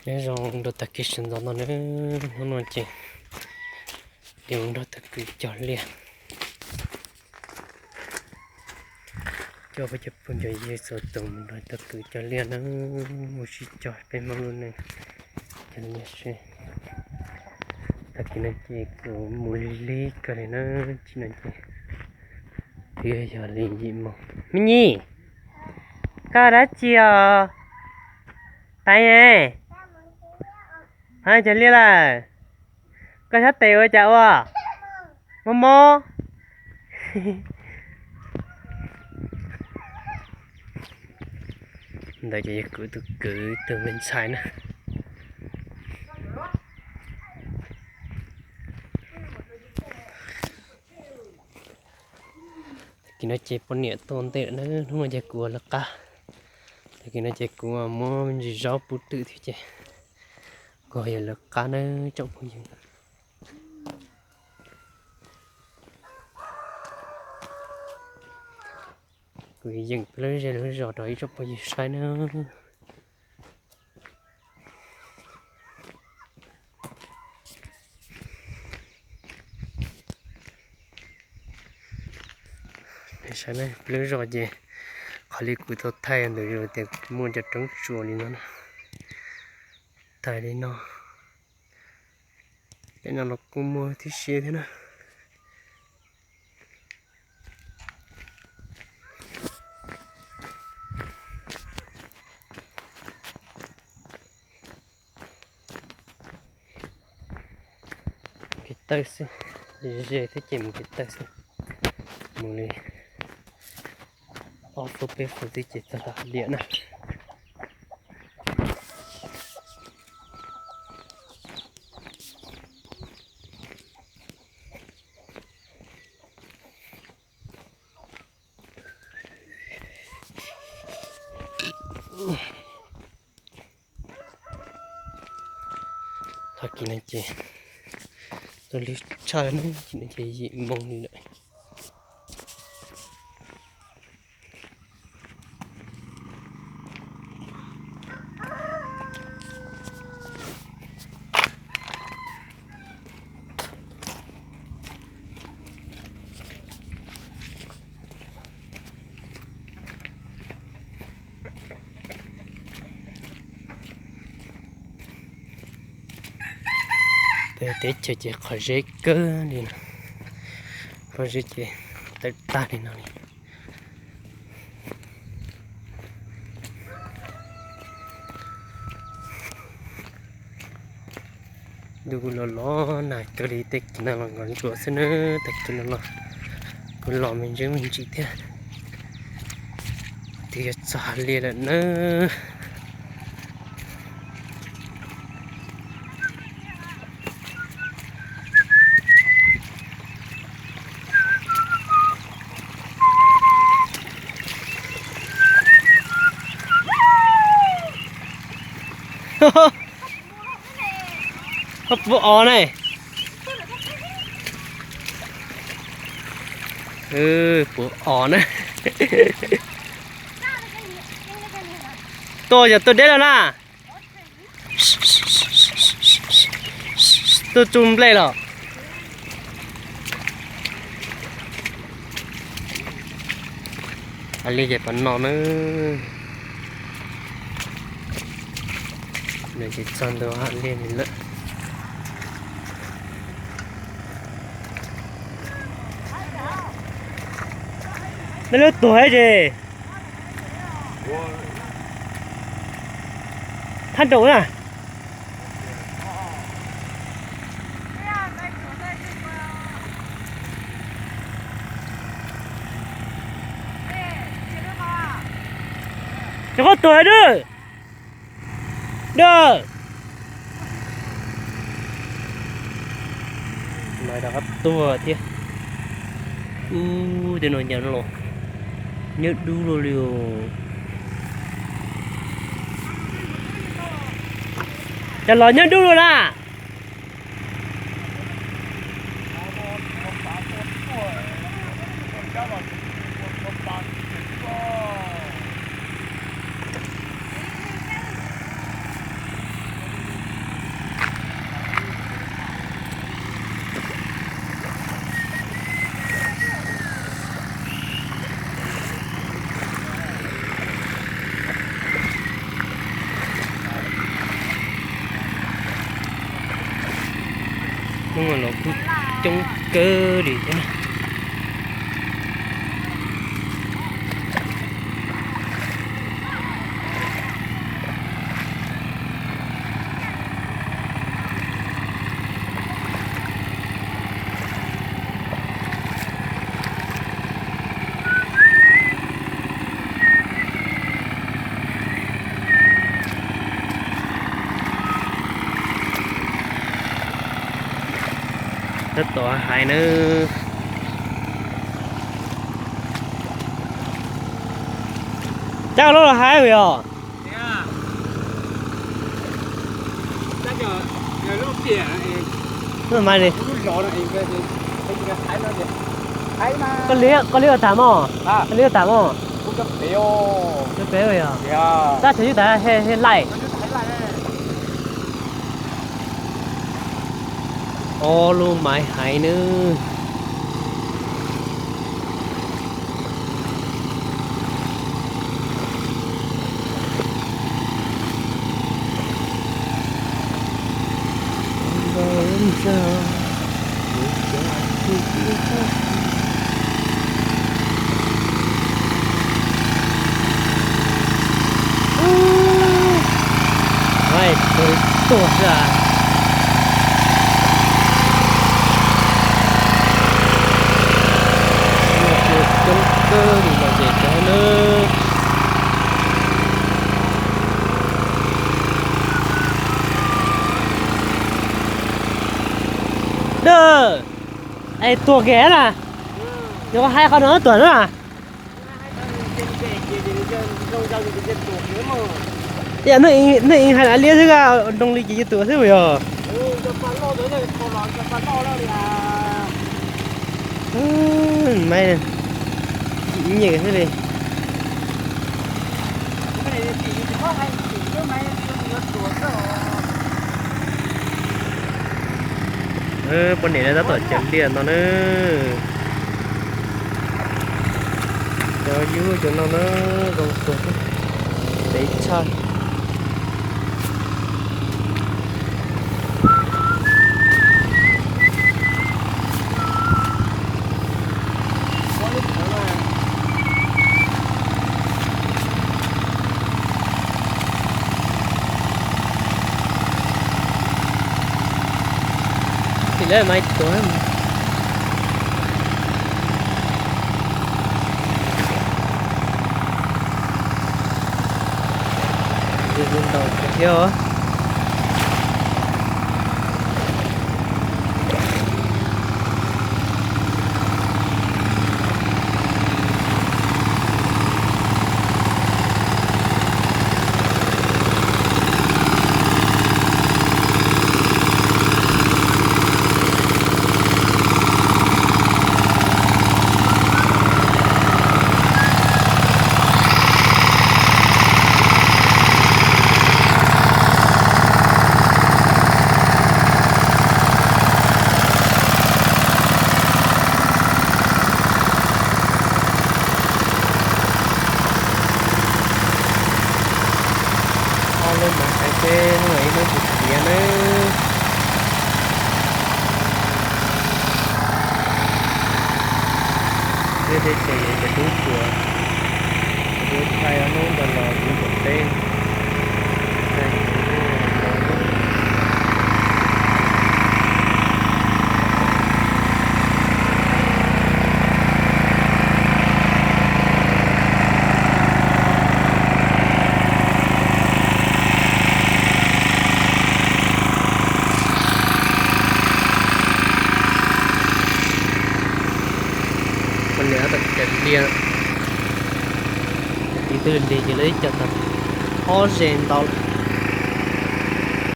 Nyob zoo rau tag kis sawv ntxov no na, hnub no ces yuav mus nrog tag kis cog liaj, coj peb cov phooj cov ywg txhua tus mus nrog tag kis cog liaj na, mus sib cog peb Hmoob lub neej cog liaj seb. Tag kis no ces kuv mus lig lig kawg li na, tsis no ces twb yog li yim moos. Me nyuam, koj dab tsi os? Pais, pais cog liaj lawm. Koj sab tes ua cas ua mob mob? Ntawd ces yog kuv tus kwv tus me ntxhais na. Tag kis no ces poj niam tuaj ntej lawm na, hnub no ces kuv ua lawv qab. Tag kis no ces kuv muab me ntsis zaub pub twm thiab ces kuv yog lawv qab na tsoom phooj ywg. Kuv yeej peb lub zej lub zos rau ib tsoom phooj ywg saib na. Saib na, peb lub zos ces qhov li kuv tau thaij ntawd tias muaj cov roob tsuas li no na, thaij li no. Peb no los kuj muaj tib si thiab na. Kev tawm xwb, ze thiab ces mus kev tawm xwb, mus li ob fub peb fub xwb ces txog tom diam na. Tag kis no ces tuaj lig tshaj na, ces yim moos li lawm. Peb teb chaws ces qhov zeb kawg li no, pob zeb ces tawm tag li no li. Ntuj los los nag kawg li, tej kis no los nkauj ntsuav xwb na, tej kis no los kuj los me ntsis me ntsis thiab. Twb yuav txog liaj lawm na. Puv os ne. Puv os na. Tuaj yog tuaj deb los na. Tuaj tsuj nplej los. Hais li ces pab no na. Nws tsis txog ntua hais li lawm. Neb lub tuag ces thab nraum na. Cov qab tuag dwb. Dawb. Mas rov qab tuag thiab. Ub, tej no nyob los, nyob dub luaj li os. Cov los nyob dub luaj na. Hnub no los kuj coob kawg li thiab. Tab tom hais na. Cab lub los hais yom. Koj li ua tas mog, koj li ua tas mog. Cov pem yog tab chaw yub tas he laij. Ob lub maiv haiv nawb. Tuag xwb. Coob kawg li los zem cov nawb. Dawj, es tuag kiag na. Yog koj hais qhov no tuag na. Ib yam nej hais liab xwb, nroo li ces yuav tuag xwb puas yog? Maiv, nyiam xwb li. Poj niam tab tom cawm liaj no na. Cov yub cov no na, zoo kawg, dev tshaj. Tim lawv mas tuag. Ntau kawg thiab os. Ob lub maiv haiv seb hnub no ib hnub puas tiav nawb. Peb teb chaws yuav cov dub tsuas, cov dub thaij ob hnub ntawd los kuv tom teb. Poj niam tab tom cawm liaj, tiv twb li ces lawv ib co tau ob ze ntau.